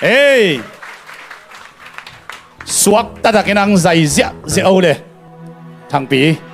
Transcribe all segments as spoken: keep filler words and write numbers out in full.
Ei, suak taktakin ang zai ziahziah o le. Thangpi.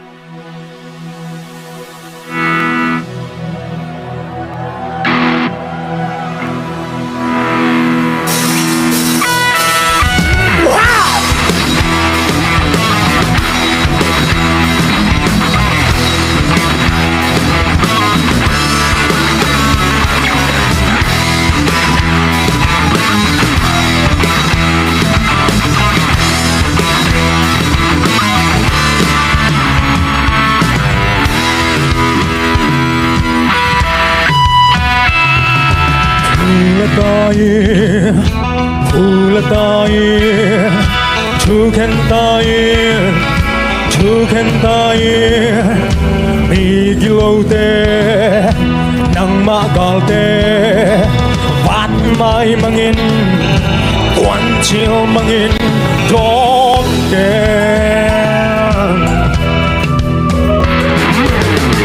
Thu la ta in, thu la ta in, thu khen ta in, thu khen ta in, mi gilote, nangmah galte, vat mai mangin, kuancil mangin, dawm ken.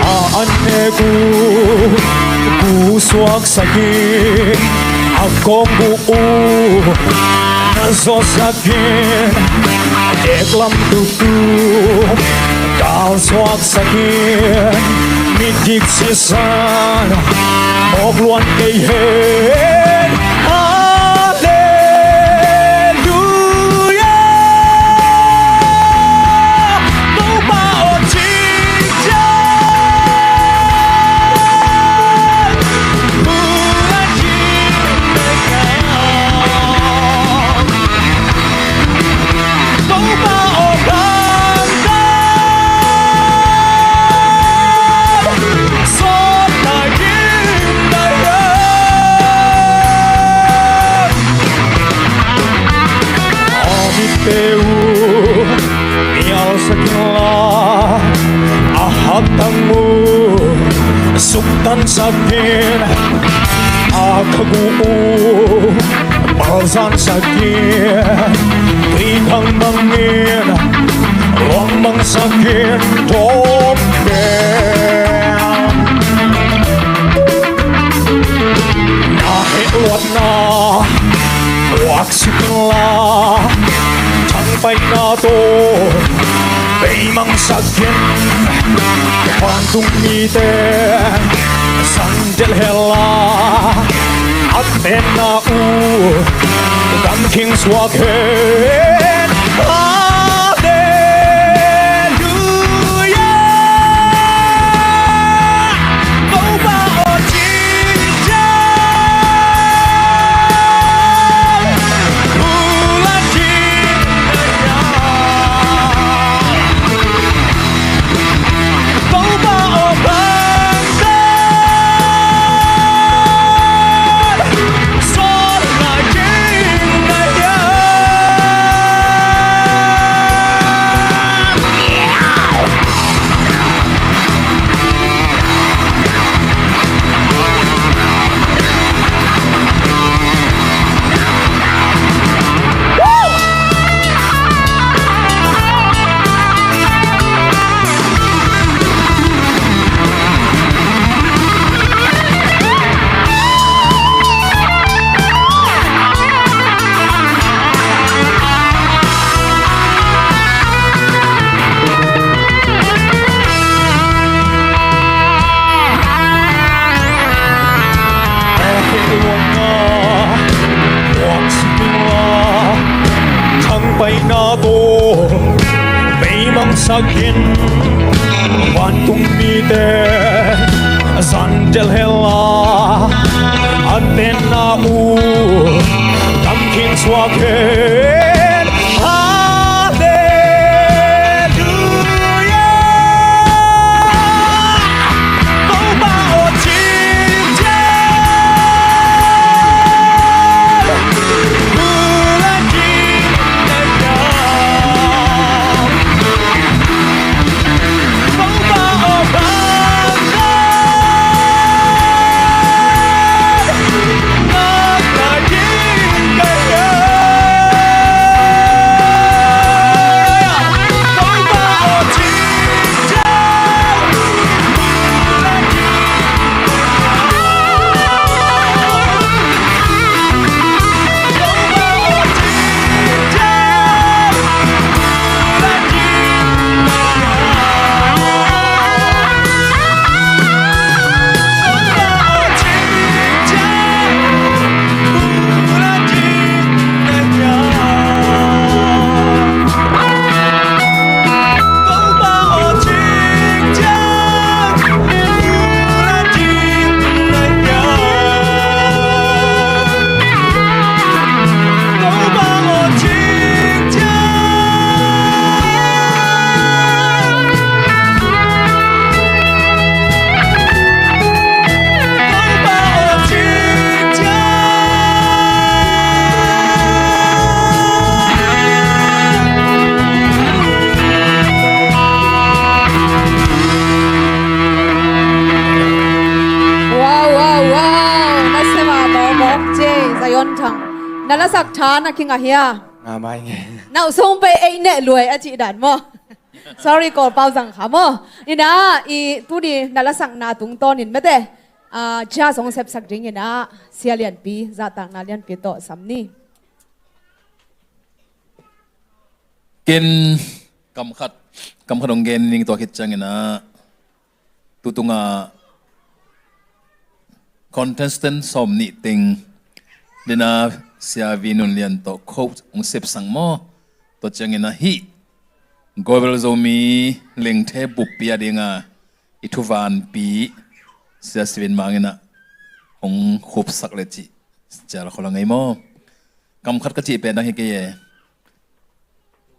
A an nek uh, gu suaksak in, a kawng gu uh, na zawhsak in, a dek lam tuk uh, gal suaksak in, midik sisan, mawk luan kei hen. Halleluia. Topa aw cingciang, bulat cingciang. Topa aw kangkang, sawt na cingciang. A mitte uh mialsak inla, a haktang uh suktansak in, a khagu uh palzansak in, tuikhang bangin luangmangsak in, dawm ken. Na hehluatna puaksuk inla, thangpaihna tawh beimangsak in, vantung mite zan delh henla, a tenna uh damkhing suak hen. Halleluia. Topa aw cingciang, bulat cingciang. Topa aw kangkang, sawt na cingciang. Thangpaihna tawh beimangsak in, vantung mite zan delh henla, a tenna uh damkhing suak hen. Halleluia. Topa aw cingciang, bulat cingciang. Topa aw kangkang, ngak na cingciang. Thang, na lasak tha na kingah hia? Nga mai nge. Na usung pei ei neh luai a cih dan maw? Sorry, Kawlpau zang kha maw? Ina, i tuni na lasakna tungtawnin mate, ah, jazz hong sepsak ding ina, Sia Lianpi, zahtakna lianpi tawh sam ni. Ken kam khat, kam khat hong gen ning tua khit ciangin ah, tu tungah contestant sawm nih teng dena Sia Vi Nun Lian tawh quote hong sepsak maw? Tua ciangin ah hih Global Zomi Lengthe buppi a dinga i thuvanpi Sia Sivin Mang in ah hong khupsak le cih cial khol a ngei maw? Kam khat ka cih pen dang hi kei e.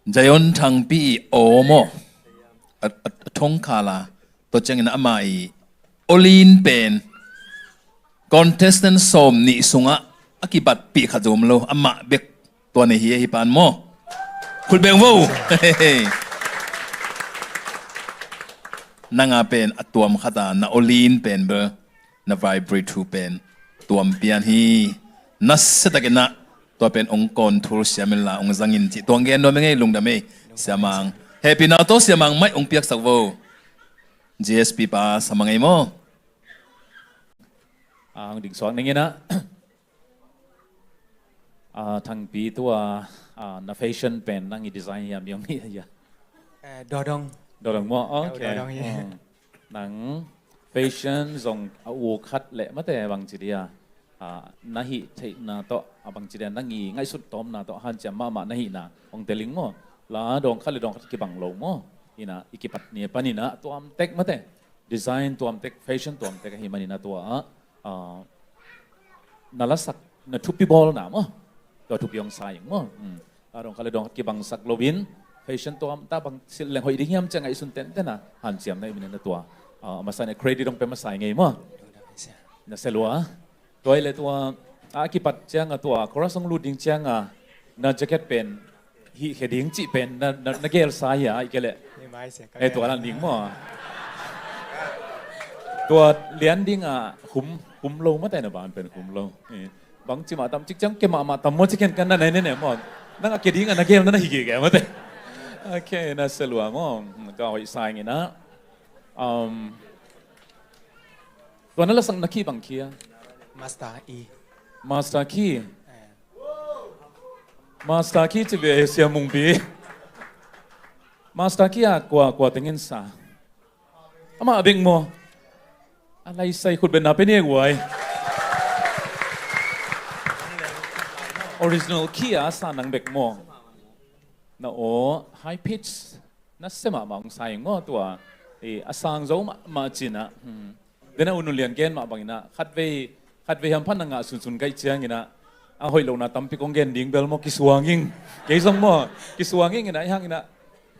Zion Thangpi i aw maw? A, a, a thongkhala, tua ciangin amah i awlin pen contestant sawm nih sungah a kibatpih khat zom lo, amah bek tua nei hi ahi pan maw? Khut beng vo. Nanga pen a tuam khata na awlin pen bel na vibrate thu pen tuam pian hi. Nasia takin ah tua pen ong control siam inla ong zangin cih tuang gen nuam ing ei, lungdam ei. Sia Mang, hehpihna tawh Sia Mang mic ong piaksak vo. G S P pa Sia Mang ei maw? Ah, ong ding suak ning in ah. Ah, Thangpi tua, ah, na fashion pen nang i design hiam, ong hi a? Eh, Dodong. Dodong maw? Ok. Dodong hi. Hmm. Nang fashion zong a u khat le mate bangci dia, ah, na hih theihna tawh, ah, bangci dia nang i ngaihsut tawmna tawh hanciam mahmah na hihna ong tel ing maw? La dawng khat le dawng khat kibang lo maw? Ina, i kipat ni panin ah tuamtek mate, design tuamtek, fashion tuamtek ahi manin ah tua ah, ah, na lasak, na thupi bawlna maw? Tua thupi ong sa ing maw? Hmm. La dawng khat le dawng khat kibangsak loin fashion tuamta bang silh leng hoih ding hiam ci a ngaihsun tenten a hanciam na hi manin ah tua, ah, a masa in ah credit ong pia masa ing ei maw? Nasia lua. Tua hi le tua, ah, a kipat ciang ah tua chorus ong lut ding ciang ah na jacket pen hih khia ding cih pen na, na, na gelsa hi a, i ke leh. Ni mai sia ka. Eh, tua gelsa lan ding maw? Tua lian ding ah khum, khum lo mate, na ban pen khum lo. Eh, bangci mah tam cik ciang ke mahmah tam maw ci ken kan na nei ne ne maw? Nang a ke ding ah na gel na na hi gige mate. Ok, nasia lua maw? Hmm, tua hoih sa ing in ah. Um, tua na lasak na key bang key a? Master E. Master key. Eh. Master key ci ve Sia Mungpi. Master key a kua, kua tengin sa? Amah bek maw? A laisai khut betna pe ni e guai. Original key a sa nang bek maw? Na aw, high pitch. Nasia mahmah ong sa ing maw tua. Eh, a sang zo mahmah cin ah. Hmm. Dena U Nun Lian gen mah bangin ah, khatvei, khatvei hamphatna ngah sunsun ka hih ciangin ah, a hoih lohna tampi kong gen ding bel maw, kisuang ing. Kei zong maw, kisuang ing in ah, i hang in ah,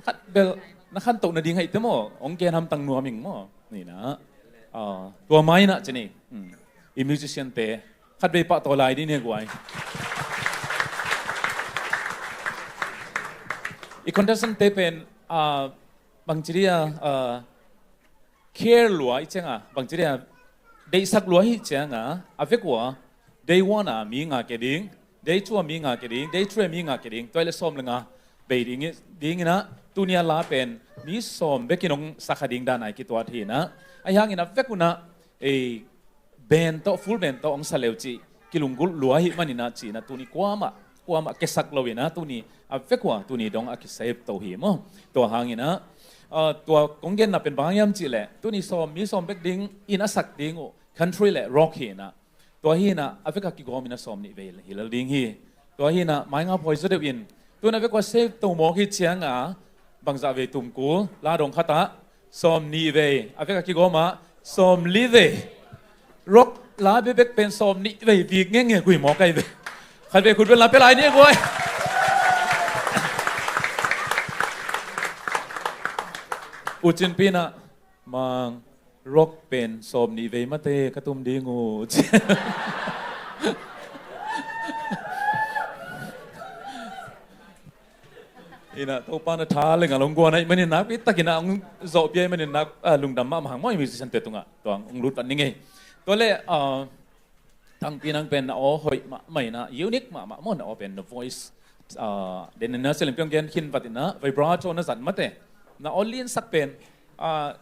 khat bel na khantoh nading ahih teh maw, ong gen hamtang nuam ing maw. Ni in ah, ah, tua mai in ah ci ni. Hmm. I musician te khatvei pahtawi lai dih ni guai. I contestant te pen, ah, bangci dia, ah, care lua i ciang a, bangci dia deihsak lua hi ciang a, a vek ua, day one a mi nga ke ding, day two a mi nga ke ding, day three a mi nga ke ding, tua hi le sawm le nga bei ding, ding in ah, tuni a la pen mi sawm bekin ong sa kha ding dan a i kituat hi in ah, ahi hangin a vek un ah, ei, band tawh, full band tawh ong sa leu cih kilunggulh lua ahih manin ah ci in ah tuni kuamah, kuamah kesak lo in ah tuni a vek ua tuni dong a kisave to hi maw. Tua hangin ah, ah, tua kong genna pen bang hang hiam cih leh tuni sawm, mi sawm bek ding in a sak ding uh country le rock hi in ah, tua hi in ah a vek a kigawm in ah sawm nih vei hi lel ding hi. Tua hi in ah mai nga poi zaw deuh in, tu in a vek ua save to mawk hi ciang a, bangzah vei tum kul, la dong khat ah sawm nih vei, a vek a kigawm ah sawm li vei. Rock la bekbek pen sawm nih vei vik ngenge gui mawk ahi ve. Khatvei khut bel la pe lai ni guai. U Cin Pi in ah, Mang, rock pen sawm nih vei mate ka tum ding uh. In ah Topa na tha leng a long guan ahih manin nakpi takin ah ong zawhpih ahih manin nak, ah, lungdam mahmah hang maw, i musician te tungah tua ong lut vat ning ei. Tua leh, ah, Tangpi nang pen na aw hoih mahmah inah, unique mahmah maw, na aw pen na voice. Ah, den na silim piong gen khin vat inah vibrato na zat mate. Na aw linsak pen ah,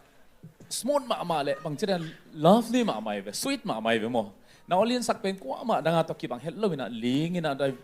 smooth mahmah le bangci dan lovely mahmah hi ve, sweet mahmah hi ve maw. Na aw linsak pen kuamah danga tawh kibang het lo inah, ling inah dai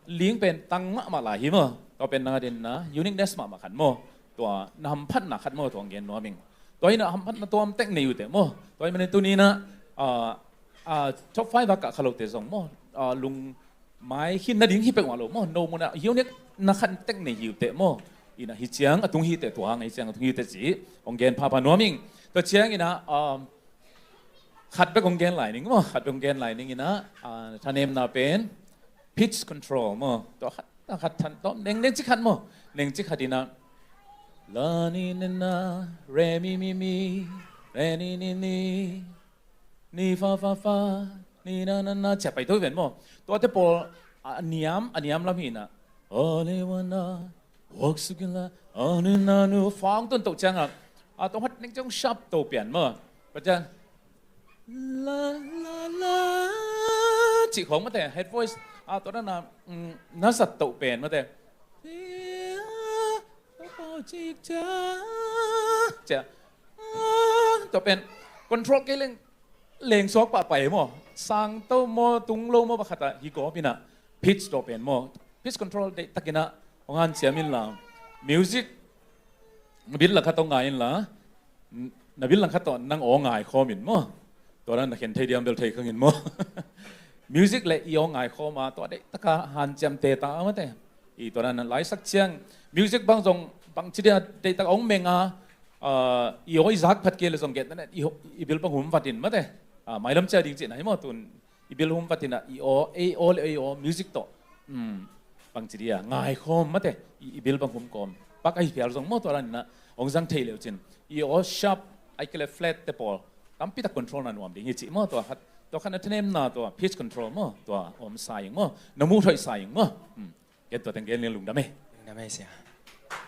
ling pen tang mahmah lai hi maw. Tua pen nang a dinna uniqueness mahmah khat maw. Tua na hamphatna khat maw, tua hong gen nuam ing. Tua inah hamphatna tuam tek nei uh teh maw. Tua inah tuni inah ah, ah, top five a kah kha lote zong maw, ah, lung mai khin nading hi peuhmah lo maw. No munah unique na khat tek nei hi uh teh maw. Inah hi ciang a tung hi teh, tua hang hi ciang a tung hi teh ci hong gen phapha nuam ing. Tua ciang inah um, khat bek hong gen lai ning maw, khat bek hong gen lai ning inah, ah, thanemna pen pitch control maw. Tua khat, tua khat than, tua neng, neng ci khat maw. Neng ci khat inah la ni na na, re mi mi mi, re ni ni ni, ni fa fa fa, ni na na na, ciah pai to hi ven maw. Tuate pawl a niam, a niam lam hi inah, ole wana, wak sukila, anu nanu, fang tun to ciangah, a tong hat ning ciang sharp to pian maw. Tua ciang la la la, cih khong mate, head voice a, tua dana, mm, na zat to pen mate. Cia, cia, cia. Ah, tua pen control kei leng, leng suak pah pai maw. Sang to maw, tung lo maw, pakhat ah hi gawp inah pitch tua pen maw. Pitch control deihtak inah hong hanciam inla, music bil lakhat hong ngai inla, na bil langkhat tawh nang aw ngaikhawm in maw. Tua dan na khen thei diam, bel thei khang in maw. Music le i aw ngaikhawm a, tua deihtaka hanciamte ta a mate. I tua dan laisak ciang music bang zong bangci dia deihtaka hong meng a, ah, i aw i zak phat kei le zong gen na i, i bil bang hum vat in mate. Ah, mailam cia ding cihna hi maw, tun i bil hum vat inah i aw, ei aw le ei aw music tawh, um, bangci dia ngaikhawm mate, i, i bil bang hum kawm pak ahi phial zong maw, tua dan inah hong zang thei leucin i aw sharp, ai kei le flat te pawl tampi tak control na nuam ding hi cih maw. Tua khat, tua khat na thanemna, tua pitch control maw, tua om sa ing maw, na muh hoih sa ing maw. Um, gen tua teng gen lian lungdam e. Lungdam e sia.